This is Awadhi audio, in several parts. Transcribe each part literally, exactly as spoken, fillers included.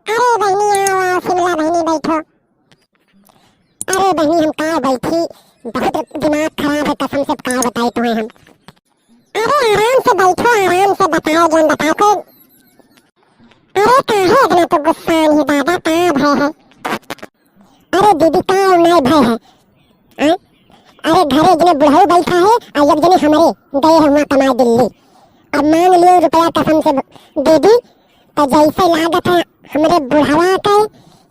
अरे बहिनी, आओ, आओ, शिमला बहिनी, बैठो। अरे बहिनी, हम का बैठी, बहुत दिमाग खराब है कसम से, का बताई तुम्हें हम। अरे आराम से बैठो, आराम से बताओ, जौन बताओ के। अरे काहे इतना तो गुस्सा ही दादा, का भय है? अरे दीदी, का नाई भय है? आय? अरे घरे एक जने बुढ़ऊ बैठा है और एक जने हमरे गए हैं वहाँ कमाए दिल्ली। अब मांग लियो रुपया कसम से दीदी, तो जैसे लागत है हमरे बुढ़वा के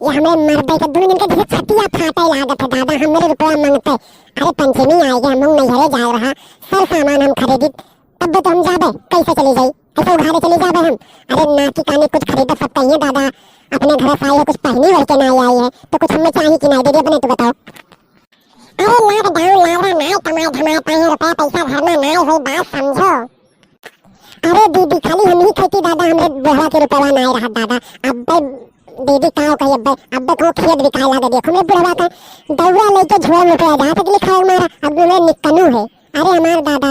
या हमरे मर्दे के, दोनों जन के जैसे छतिया फाटे लागत है दादा, हमरे रुपया मांगते। अरे पंचमी आएगी, हम नैहरे जाए रहा, सर सामान हम खरीदी, तब तो हम जाबे, कैसे चली जाई? ऐसे उघारे चली जाबे हम? अरे नाती काने कुछ खरीदे सब कहिए दादा, अपने घर से आई है, कुछ पहनी वही के ना आई है, तो कुछ हमें चाहिए कि नहीं दीदी, अपने तो बताओ। अरे lockdown लाग रहा, नाय कमाए धमाए पाए रुपया पैसा, घर में नाय होई, बात समझो। अरे दीदी, खाली हम ही खेती दादा, हमरे बुढ़वा के रुपया नाय रहत दादा। अब्बे दीदी का कही, अब्बे, अब्बे को खेत बिकाए लागे, देखो हमरे बुढ़वा का दौरा लेके झोरा में रुपया जहाँ तक लिखा है हमारा, अब हमरे निकनू है। अरे हमार दादा,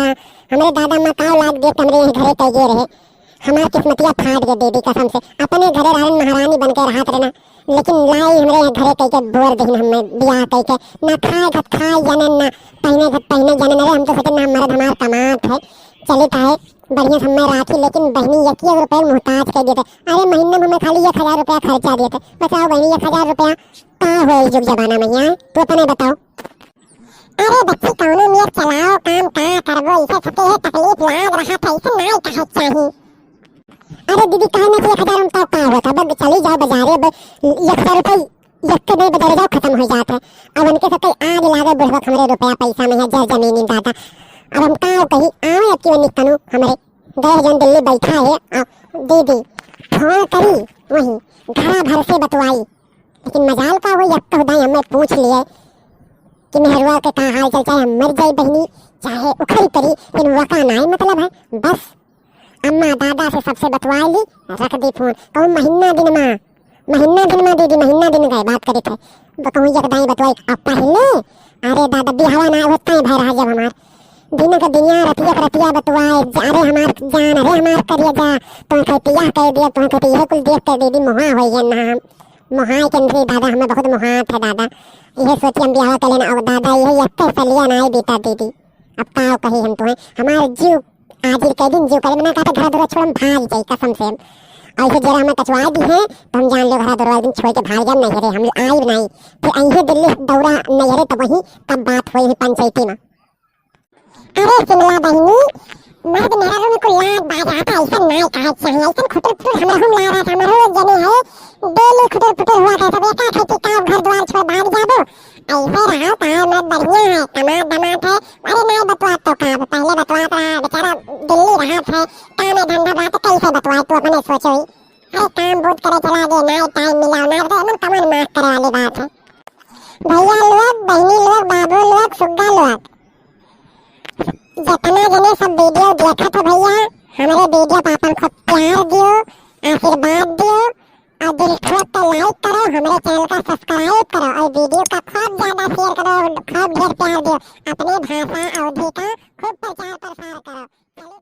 हमरे दादा माँ का औलाद देख हमरे यहाँ घरे कैगे रहे। हमार किस्मतिया फाट गए दीदी कसम से। अपने घरे रहन महारानी बन के रहत रहना, लेकिन लाई हमरे यहाँ घरे कई के बोर दहिन हमें बियाह कई के। ना खाए घट खाए जाने, ना पहने घट पहने जाने। अरे हम तो सोचे ना मर्द हमार कमात है, चलित है, बढ़िया से हमें राखी, लेकिन बहनी एक एक रुपये मोहताज कर देते। अरे महीने में हमें खाली एक हजार रुपया खर्चा देते। बताओ बहनी, एक हजार रुपया का होए जुग जमाना में यहाँ, तू अपने बताओ। अरे बच्ची, कौनो नियत चलाओ काम, का करबो, इसे सबके यह तकलीफ लाग रहा था, इसे नाई कहे चाही। अरे दीदी, काहे ना कि एक हजार में तो का होता, अब चली जाओ बाजारे, अब एक हजार रुपये एक के नहीं बाजारे जाओ, खत्म हो जात है। अब उनके सबके आग लागे बुढ़वा, हमरे रुपया पैसा में है, जर जमीनी दादा। अब हम का कही, आवे अब की निकनू हमरे गए जन दिल्ली बैठा है, आ, दीदी फोन करी, वहीं घरा भर से बतवाई। लेकिन मजाल का वो यक्का हुदाई हमें पूछ लिए कि मेहरुआ के का हाल चाल, चाहे हम मर जाई बहनी, चाहे उखड़ी पड़ी, लेकिन वका नाई मतलब है। बस अम्मा दादा से सबसे बतवाई ली, रख दी फोन। कहूँ महीना दिन माँ, महीना दिन माँ दीदी, महीना दिन गए बात करी थे। ब-, कहूँ एक दाई बतवाई। अब पहले, अरे दादा, बिहावा ना होता है भाई रहा जब हमार दिन के दुनिया, रतिया के रतिया बतवाए, जा-, अरे हमार जान, अरे हमार करिया जा, तुम कहती यह कह दिया, तुम कहती यह कुल देख के दीदी मुहा हो गया ना हम। मोहाय के नहीं दादा, हमें बहुत मोहात है दादा। यह सोची हम बियाह कर लेना। अब दादा, यह एक सलिया ना बीता दीदी। अब का कही हम तुम्हें, हमारे जीव आजिर के दिन जीव करे, मना कहते घर दुरा छोड़ हम भाग जाई कसम से। ऐसे जरा हमें कचवा दी है, तो हम जान लो घर दुरा दिन छोड़ के भाग जाए नैहरे, हम आइब नहीं। फिर अइहे दिल्ली दौरा नैहरे, तब वहीं तब बात हुई है पंचायती में। अरे शिमला बहिनी, मर्द मेहरारू में कुल लात बात आता, ऐसा नाय कहे चाहिए, ऐसा खुटुर फुटुर हमरा हम लाग रहा था, हमरो जने है, डेली खुटुर फुटुर हुआ था, सब एका थे कि का घर द्वार छोड़ भाग जाबो, ऐसे रहो, का मर्द बढ़िया है, कमात धमात है, अरे नाय बतवात तो का, पहले बतवात रहा, बेचारा दिल्ली रहा था, काम धंधा बात कैसे बतवाए, तू अपने सोचो ही, अरे काम बूत करे चला गए, नाय टाइम मिला, नाय तो एकदम कमर माफ करे वाली बात है। भैया लोग, बहनी लोग, बाबू लोग, सुग्गा लोग, जितना जने सब वीडियो देखत हो भैया, हमरे वीडियो पर अपन खूब प्यार दियो, आशीर्वाद दियो और दिल ठोक के like करो, हमरे चैनल का सब्सक्राइब करो और वीडियो का खूब ज्यादा शेयर करो, खूब ढेर प्यार दियो, अपने भाषा अवधी का खूब प्रचार प्रसार करो। चलो।